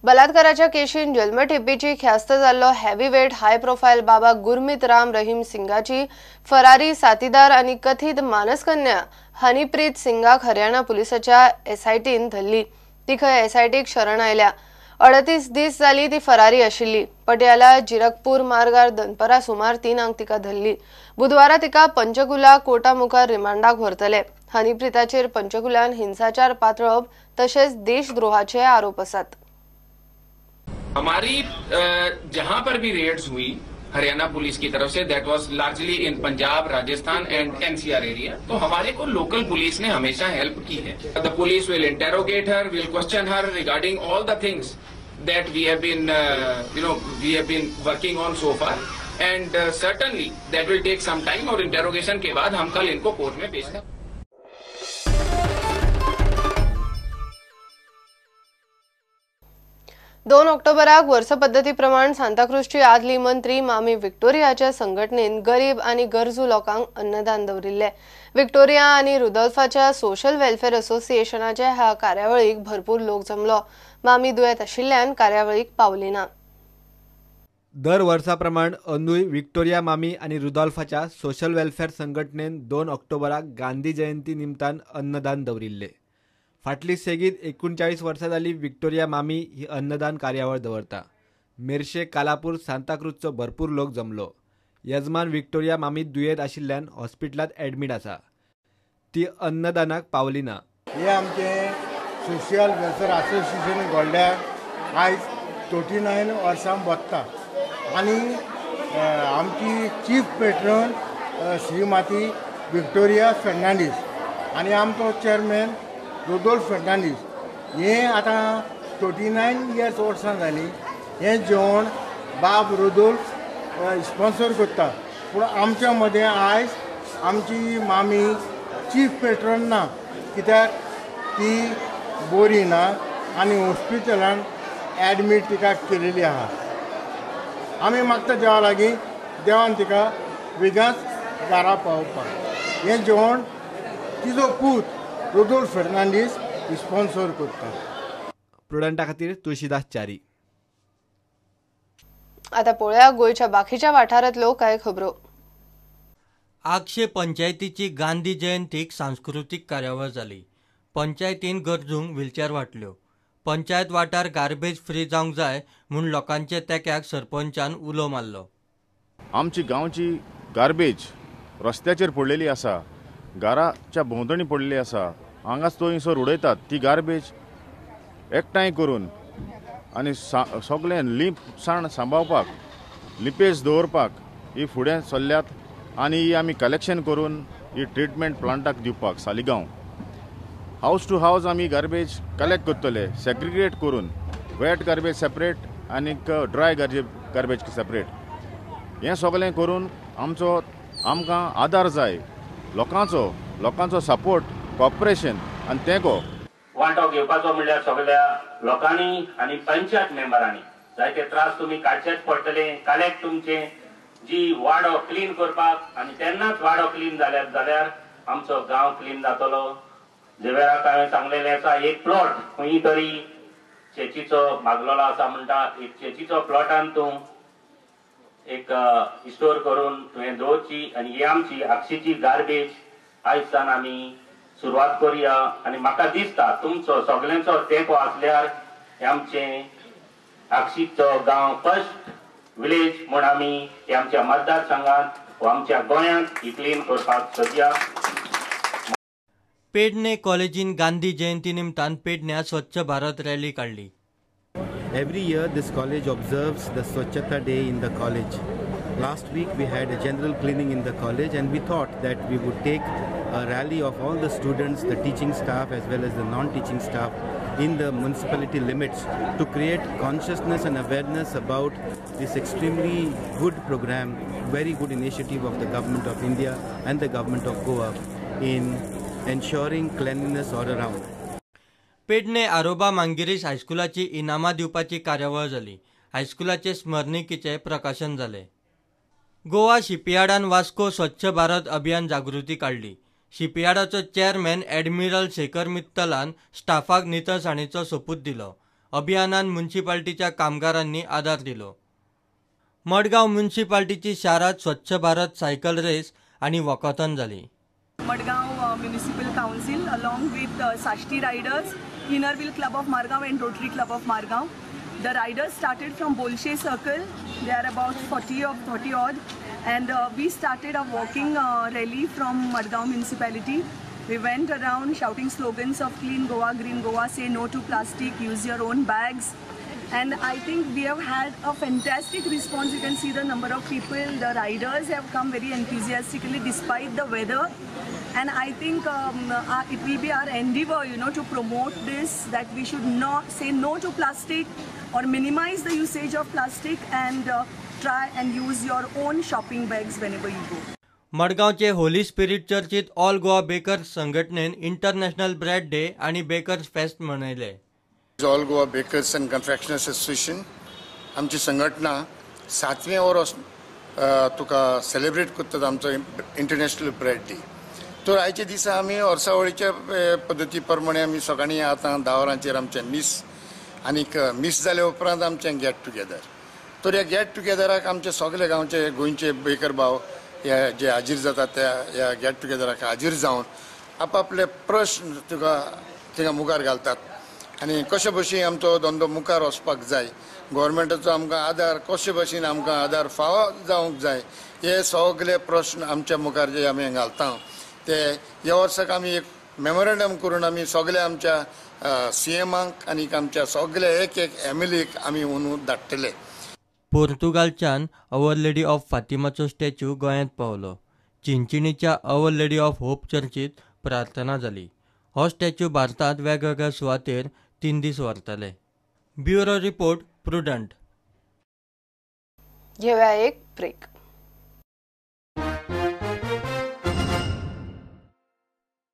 बलात्काराच्या केशीन जल्मठेपीची ख्यास्त जाल्लो हेवीवेट हाय प्रोफायल बाबा गुरमीत राम रहीम सिंगाची फरारी साथीदार आनी कथीत मानसकन्या हनीप्रीत सिंगाक हरियाणा पुलिसाच्या एसआयटीन धरली. ती खंय एसआयटीक शरण आयल्या. 38 दीस जाली ती फरारी आशिल्ली. पटियाला जिरकपूर मार्गार दनपरा सुमार 3 तिका धरली. बुधवारा तिका पंचकुला कोर्टा मुखार रिमांडाक व्हरतले. हनीप्रीताचेर पंचकुलान हिंसाचार पातळप तशेंच देशद्रोहाचे आरोप आसात. हमारी जहां पर भी रेड्स हुई हरियाणा पुलिस की तरफ से, that was largely in Punjab, Rajasthan and NCR area, तो हमारे को लोकल पुलिस ने हमेशा हेल्प की है. The police will interrogate her, will question her regarding all the things that we have been we have been working on so far, and certainly that will take some time. Aur interrogation K बाद हम कल इनको court में पेश करेंगे. 2 ऑक्टोबराक वर्स पद्दती प्रमाण सांताक्रूजची आदली मंत्री मामी विक्टोरियाच्या संघटनेन गरीब आनी गरजू लोकांक अन्नदान दवरिल्ले. विक्टोरिया आनी रुदोल्फाच्या सोशल वेलफेअर असोसिएशनाच्या ह्या कार्यावळीक भरपूर लोक जमलो. मामी दुयेंत आशिल्ल्यान कार्यावळीक पावली ना. दर वर्सा प्रमाण अंदूय विक्टोरिया मामी आनी रुदोल्फाच्या सोशल वेलफेअर संघटनेन 2 ऑक्टोबराक गांधी जयंती निमतान अन्नदान दवरिल्ले. फाटली सेगीत 39 वर्सां जाली विक्टोरिया मामी ही अन्नदान कार्यावळ दवरता. मेरशे, कालापूर, सांताक्रूजचो भरपूर लोक जमलो. यजमान विक्टोरिया मामी दुयेंत आशिल्ल्यान हॉस्पिटलांत एडमीट आसा. ती अन्नदानाक पावली ना. हे आमचे सोशल वेलफेअर असोसिएशन गोल्ड्यार आयज 39 वर्सां बसता आनी आमची चीफ पेट्रन श्रीमती विक्टोरिया फेर्नांडीस आनी आमचो चेअरमॅन रुदोल्फ फेर्नांडीस. हे आतां 39 इयर्स वर्सां जालीं हें जेवण बाब रुदोल्फ स्पॉन्सर करता. पूण आमच्या मदें आयज आमची मामी चीफ पेट्रन ना, कित्याक ती बरी ना आनी हॉस्पिटलान एडमीट तिका केलेली आहा. आमी मागता देवा लागीं, देवान तिका वेगांच घरा पावोवपाक. हें जेवण तिजो पूत रुदोल्फ फेर्नांडीस स्पॉन्सर करता. प्रुडंटा खातीर तुळशीदास च्यारी. आता पळोवया गोंयच्या बाकीच्या वाठारांतल्यो कांय खबरो. आगशे पंचायतीची गांधी जयंतीक सांस्कृतीक कार्यावळ जाली. पंचायतीन गरजूंक व्हीलचॅर वांटल्यो. पंचायत वाठार गार्बेज फ्री जावंक जाय म्हूण लोकांच्या तेक्याक सरपंचान उलो मारलो. आमची गांवची गार्बेज रस्त्याचेर पडलेली आसा, घराच्या भोंवतणी पडलेली आसा, हांगाच थंयसर उडयतात. ती गार्बेज एकठांय करून आनी सगळें लिपसाण सांबाळपाक, लिपेज दवरपाक ही फुडें सरल्यात आनी ही आमी कलेक्शन करून ही ट्रिटमेंट प्लांटाक दिवपाक सालिगांव हावस टू हावस आमी गार्बेज कलेक्ट करतले, सेग्रिगेट करून वेट गार्बेज सेपरेट आनी ड्राय गार्बेज सेपरेट. हें सगळें करून आमचो आमकां आदार जाय, लोकांचो लोकांचो सपोर्ट, कॉपरेशन आनी तेंको. वांटो घेवपाचो म्हणल्यार सगळ्या लोकांनी आनी पंचायत मेंबरांनी जायते त्रास तुमी काडचेच पडटले. कलेक्ट तुमचे जी वाडो क्लीन करपाक आनी तेन्नाच वाडो क्लीन जाल्यार जाल्यार आमचो गांव क्लीन जातलो. जेवेराक हांवें सांगलेलें आसा, एक प्लॉट खंय तरी चेचीचो मागलेलो आसा म्हणटा, एक चेचीचो प्लॉटान तूं एक स्टोर करून तुवें दवरची आनी ही आमची आगशीची गार्बेज आयज सावन आमी सुरवात करुया. आनी म्हाका दिसता तुमचो सगल्यांचो तेंको आसल्यार आमचें आगशीचो गांव फर्स्ट विलेज म्हूण आमी आमच्या मतदारसंघात वा आमच्या गोंयांत ही क्लीन करपाक सोदया. पेडणे कॉलेजीन गांधी जयंती निमतान पेडण्या स्वच्छ भारत रॅली काडली. Every year this college observes the Swachhata Day in the college. Last week we had a general cleaning in the college and we thought that we would take a rally of all the students, the teaching staff as well as the non-teaching staff in the municipality limits to create consciousness and awareness about this extremely good program, very good initiative of the Government of India and the Government of Goa in ensuring cleanliness all around. Pedne Aroba Manguirish हायस्कुलाची इनामां दिवपाची कार्यावळ जाली. हायस्कुलाचे स्मरणिकेचें प्रकाशन जालें. गोवा शिपयार्डान वास्को स्वच्छ भारत अभियान जागृती काडली. शिपयार्डाचो chairman admiral Shekhar मित्तलान स्टाफाक नितळसाणीचो सोपूत दिलो. अभियानान म्युनिसिपाल्टीच्या कामगारांनी आदार दिलो. मडगांव म्युनिसिपाल्टीची शारांत स्वच्छ भारत सायकल रेस आनी वॉकाथॉन जाली. Madgaon Municipal Council along with Sashti Riders, Inner Wheel Club of Margao and Rotary Club of Margao. The riders started from Bolshe Circle. They are about 40 of 30 odd, and we started a walking rally from Madgaon Municipality. We went around shouting slogans of Clean Goa, Green Goa, say no to plastic, use your own bags. And I think we have had a fantastic response. You can see the number of people. The riders have come very enthusiastically despite the weather. And I think it will be our endeavor, you know, to promote this, that we should not say no to plastic or minimize the usage of plastic and try and use your own shopping bags whenever you go. मडगांवचे Holi spirit चर्चीत all Goa bakers संघटनेन international bread day आनी bakers फेस्त मनयले. All Goa Bakers and Confectioners Association आमची संघटना 7वें वर्स तुका celebrate करतात आमचो international bread day. तर आयच्या दिसा आमी वर्सावळीच्या पद्दती प्रमाणे आमी सकाळीं आतां 10 वरांचेर आमचें मीस आनीक मीस जाल्या उपरांत आमचें गेट टुगेदर. तर ह्या गेट टुगेदराक आमचे सगळे गांवचे गोंयचे बेकर भाव हे जे हाजीर जातात त्या ह्या गेट टुगेदराक हाजीर जावन आपापले प्रश्न तुका थिंगा मुखार घालतात आनी कशे भशेन आमचो धंदो मुखार वचपाक जाय, गव्हर्मेंटाचो आमकां आदार कशे भशेन आमकां आदार फावो जावंक जाय, हे सगळे प्रश्न आमच्या मुखार जे आमी घालता ते ह्या वर्साक आमी एक मेमोरेंडम करून आमी सगळे आमच्या सीएमाक आनी आमच्या सगळे एक एक एम एल एक आमी अंदू धाडटले. पोर्तुगालच्यान our lady of फातिमाचो स्टॅच्यू गोंयांत पावलो. चिंचिणीच्या our lady of hope चर्चीत प्रार्थना जाली. हो स्टॅच्यू भारतांत वेगवेगळ्या सुवातेर 3 दीस व्हरतले. Bureau report, Prudent. घेऊया एक ब्रेक.